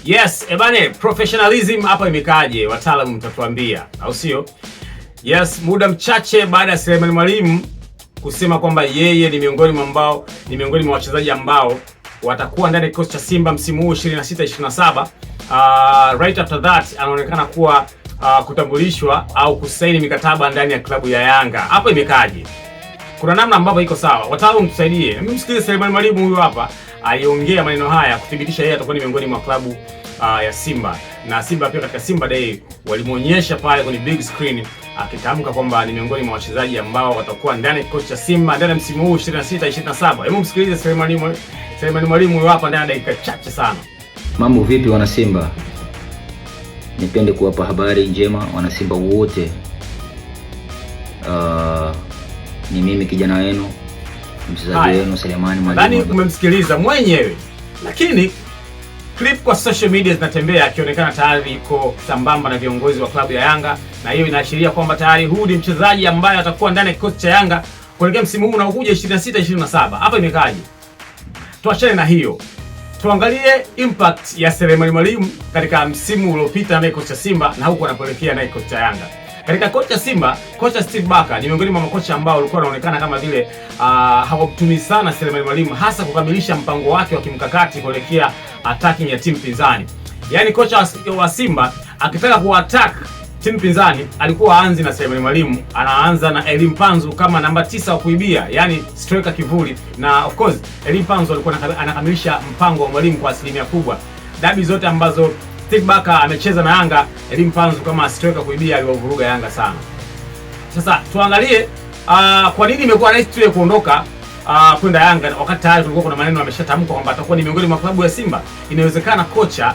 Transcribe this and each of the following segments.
Yes, ebane, professionalism hapa imekaaje? Wataalamu mtatuambia, au sio? Yes, muda mchache baada ya Selemani Mwalimu kusema kwamba yeye ni miongoni mwa wachezaji ambao watakuwa ndani ya kikosi cha Simba msimu huu 26 27. Right after that anaonekana kuwa kutambulishwa au kusaini mikataba ndani ya klabu ya Yanga. Hapo imekaaje? Kuna namna ambavyo iko sawa. Wataalamu mtusaidie. Msikilize Selemani Mwalimu huyu hapa aliongea maneno haya kuthibitisha yeye atakuwa ni miongoni mwa klabu ya Simba, na Simba pia katika Simba Day walimuonyesha pale kwenye big screen akitamka kwamba ni miongoni mwa wachezaji ambao watakuwa ndani ya kikosi cha Simba ndani ya msimu huu 26 27. Hebu msikilize Selemani Mwalimu huyu hapa ndani ya dakika chache sana. Mambo vipi wana Simba? Nipende kuwapa habari njema wana Simba wote. Ni mimi kijana wenu mchezaji wenu Selemani Nadhani Mwalimu. umemsikiliza mwenyewe, lakini clip kwa social media zinatembea akionekana tayari yuko sambamba na viongozi wa klabu ya Yanga, na hiyo inaashiria kwamba tayari huyu ni mchezaji ambaye atakuwa ndani ya kikosi cha Yanga kuelekea msimu huu unaokuja 26 27. Hapa imekaaje? Tuachane na hiyo, tuangalie impact ya Selemani Mwalimu katika msimu uliopita na kikosi cha Simba na huku anapoelekea na kikosi cha Yanga. Katika kocha Simba, kocha Steve Barker ni miongoni mwa makocha ambao walikuwa wanaonekana kama vile hawamtumii sana Selemani Mwalimu hasa kukamilisha mpango wake wa kimkakati kuelekea attacking ya timu pinzani. Yaani kocha wa Simba akitaka kuattack timu pinzani alikuwa aanzi na Selemani Mwalimu, anaanza na Elie Mpanzu kama namba 9 wa kuibia, yani striker kivuli, na of course Elie Mpanzu alikuwa anakamilisha mpango wa Mwalimu kwa asilimia kubwa. Dabi zote ambazo Steve Barker amecheza na Yanga, Elie Mpanzu kama striker kuibia aliwavuruga Yanga sana. Sasa tuangalie kwa nini imekuwa rahisi tu kuondoka kwenda Yanga wakati tayari kulikuwa kuna maneno ameshatamkwa kwamba atakuwa ni miongoni mwa klabu ya Simba. Inawezekana kocha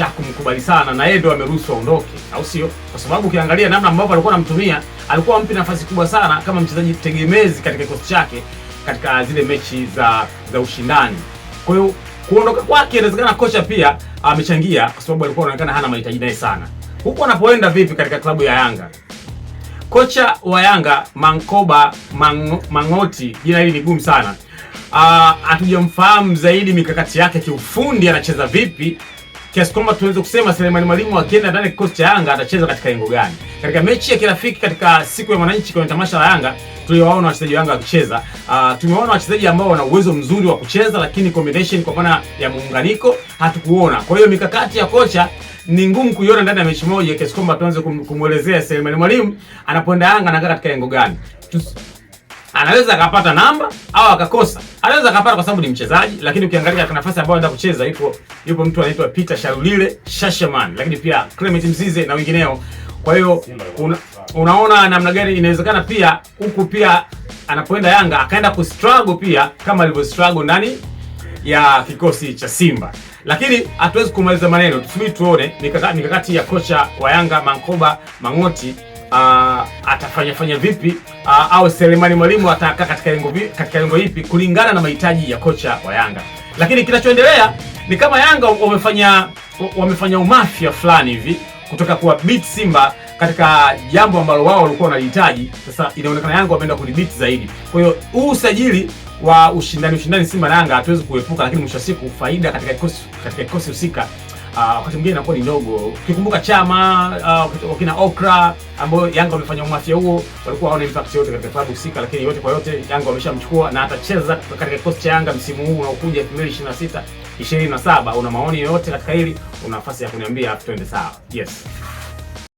hakumkubali sana na yeye ndio ameruhusu aondoke, au sio? Kwa sababu ukiangalia namna ambavyo alikuwa anamtumia, alikuwa ampi nafasi kubwa sana kama mchezaji tegemezi katika kikosi chake katika zile mechi za ushindani. Kwa hiyo kuondoka kwake inawezekana kocha pia amechangia, kwa sababu alikuwa anaonekana hana mahitaji naye sana. Huku anapoenda vipi katika klabu ya Yanga? Kocha wa Yanga Mankoba Mang'oti, jina hili ni gumu sana. Hatujamfahamu zaidi mikakati yake kiufundi, anacheza vipi kiasi kwamba tuweze kusema Selemani Mwalimu akienda ndani ya kikosi cha Yanga atacheza katika engo gani. Katika mechi ya kirafiki katika siku ya Mwananchi kwenye tamasha la Yanga tuliwaona wachezaji wa Yanga wakicheza. Tumewaona wachezaji ambao wana uwezo mzuri wa kucheza, lakini combination kwa maana ya muunganiko hatukuona. Kwa hiyo mikakati ya kocha ni ngumu kuiona ndani ya mechi moja kiasi kwamba tuanze kumwelezea Selemani Mwalimu anapoenda Yanga anakaa katika engo gani. Anaweza akapata namba au akakosa. Anaweza akapata kwa sababu ni mchezaji, lakini ukiangalia katika nafasi ambayo anaenda kucheza yupo mtu anaitwa Peter Shalulile Shashaman, lakini pia Clement Mzize na wengineo. Kwa hiyo unaona namna gani inawezekana pia huku pia anapoenda Yanga akaenda kustruggle pia kama alivyo struggle ndani ya kikosi cha Simba. Lakini hatuwezi kumaliza maneno, tusubiri tuone mikakati ya kocha wa Yanga Mankoba Mang'oti atafanya fanya vipi au Selemani Mwalimu atakaa katika lengo ipi kulingana na mahitaji ya kocha wa Yanga. Lakini kinachoendelea ni kama Yanga wamefanya umafia fulani hivi kutoka kuwa beat Simba katika jambo ambalo wao walikuwa wanalihitaji. Sasa inaonekana Yanga wameenda kulibeat zaidi. Kwa hiyo huu usajili wa ushindani Simba na Yanga hatuwezi kuepuka, lakini mwisho wa siku faida katika kikosi husika wakati mwingine inakuwa ni ndogo. Ukikumbuka Chama, wakina Okra ambao Yanga wamefanya umafia huo, walikuwa hawana impact yote katika klabu husika, lakini yote kwa yote Yanga wameshamchukua na atacheza katika kikosi cha Yanga msimu huu unaokuja 2026 27. Una maoni yoyote katika hili? Una nafasi ya kuniambia, twende sawa. Yes.